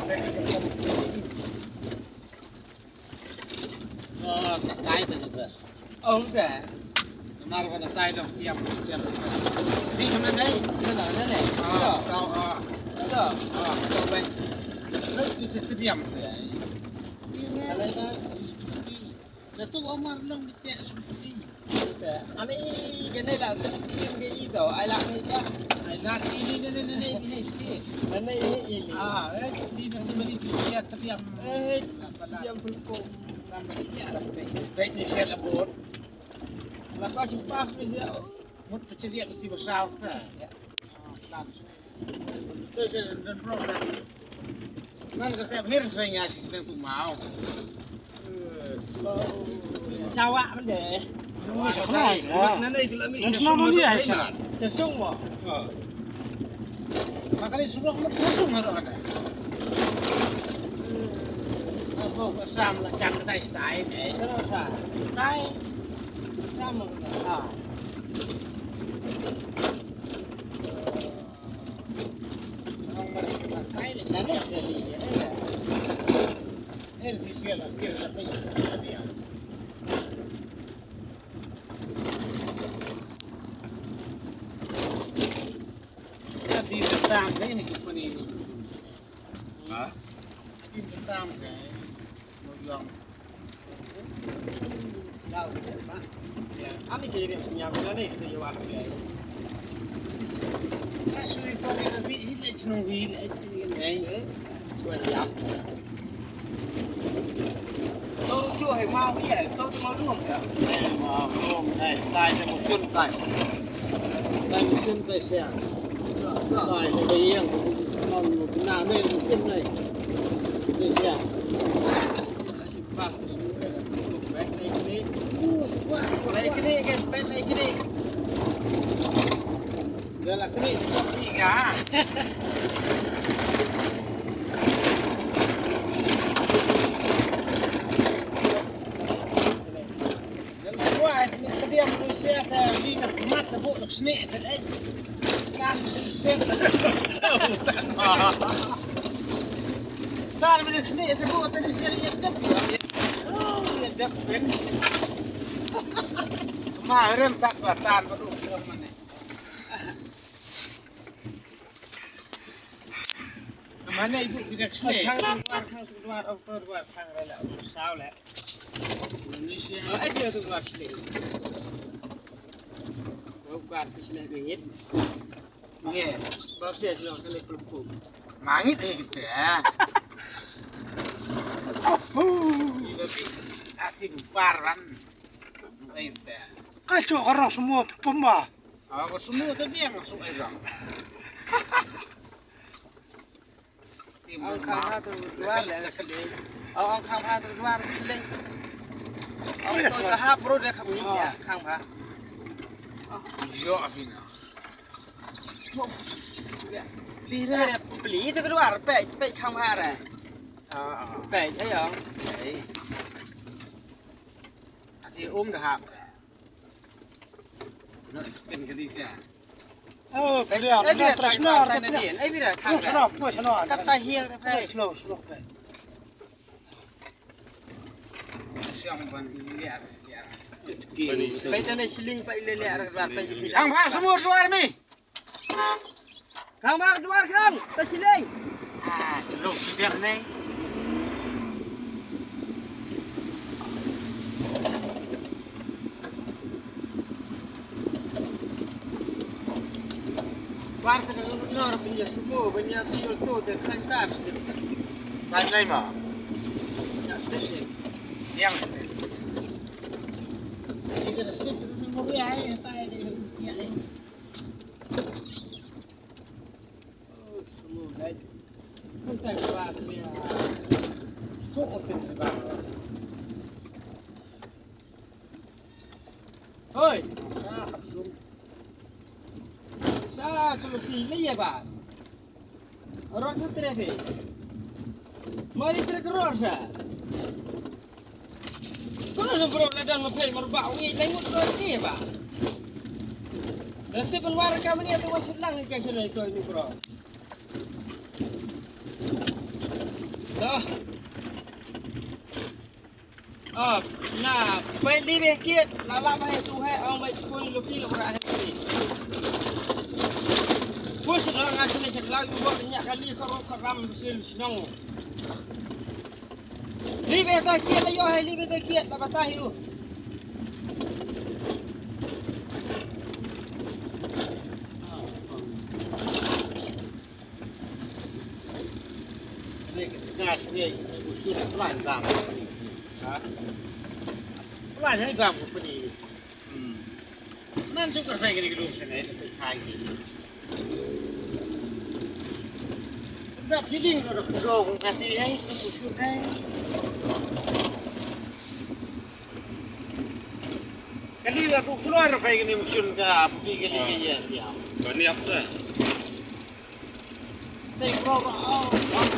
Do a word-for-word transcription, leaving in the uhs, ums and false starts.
Oh, tai te ni bas. Oh, te. Namar ba tai dong tiam tiam. Di mana dai? Mana dai? Ah, tau ah. Tau. Ah, tau bai. Terus di tiam. Alai ba. Datuk Omar long di tiak susu di. Ane i kene la sim ke i to, ai la ne ka. Ai la i ni ne ne ne ne ne sti. Ane i i ni. Ah, eh, di ne ne ne di tiak tiam. Eh, tiam pun ko. Nampak ni ada baik. Baik ni share la bot. La ka simpas ni sia. Mut peceriak mesti besar ka. Ya. Nan ka sep hir seng ya si seng tu mau. Sawa mende. Nan sna nan dia. Sesung mo. Makali surok mo sesung harap ada. Apa sam la chang tai stai. Tai. Sam. Ah. Ha? Tar bin sni te bu te ni sel ye tep ya. Oh, ye dep ben. Ma rem tak ba tan ba du ko mane. Mane ibu kita sni. Khang tu duar, khang tu duar, ok tu duar, khang rela, ok saw le. Indonesia. Oh, eh, dia tu duar sini. Oh, duar ke sini bingit. Nge, baru saya sini kali pelukuk. Mangit ni kita. Ini lebih asli bubaran. Kacau orang semua pemba. Aku semua tapi yang masuk orang. Ong kham ha tu duar le sile. Ong kham ha tu duar sile. Ong to ha pro de kham ni ya kham ha. Yo hina. Pira pli tu duar pe pe kham ha re. Pe ayo. Asi um da ha. Oh, kalian, eh, kalian terus nor, terus nor, terus nor, terus nor. Kata hiang, eh. Slow, slow, eh. Pai tane siling pai lele arah pai. Ang ha semua dua ni. Khang bak duar khang, ta shileng. Ah, telung biang ne. Bar ta nor pin ya sumo, ban ya ti yol to te khang ta. Ban nai ma. Ya station. Yang. Ini dah station ni mo ya, ya ta ya. Hoi. Sa tu ti le ya ba. Ro tu tre be. Mari tre ro sa. Kono no bro la dang ngeplay mar ba wi la ngut ko ni ba. Dan te ban war ka mani atu wan chut lang ni ka sene to ni bro. Dah. Ah, na, pai li beh kiet, la la bai tu hai, au bai kun luki lo ra hai. Kun sik lo ngan sik sik lau yu bok nya kali ko ro ko ram sil sinong. Li beh ta kiet la yo hai, li beh ta kiet la batai u. Ni ka jaka sini, ka usul plan dam company. Ha? Plan hai dam company. Hmm. Man su ka sai ka ni ka dum sini, ka sai ka ni. Da feeling ro da ku do ku ka ti hai, ka usul hai. Ka ni la ku keluar pai ka ni usul ka, pi ka ni ka ya, ya. Ka ni apa? Tei bro, bro.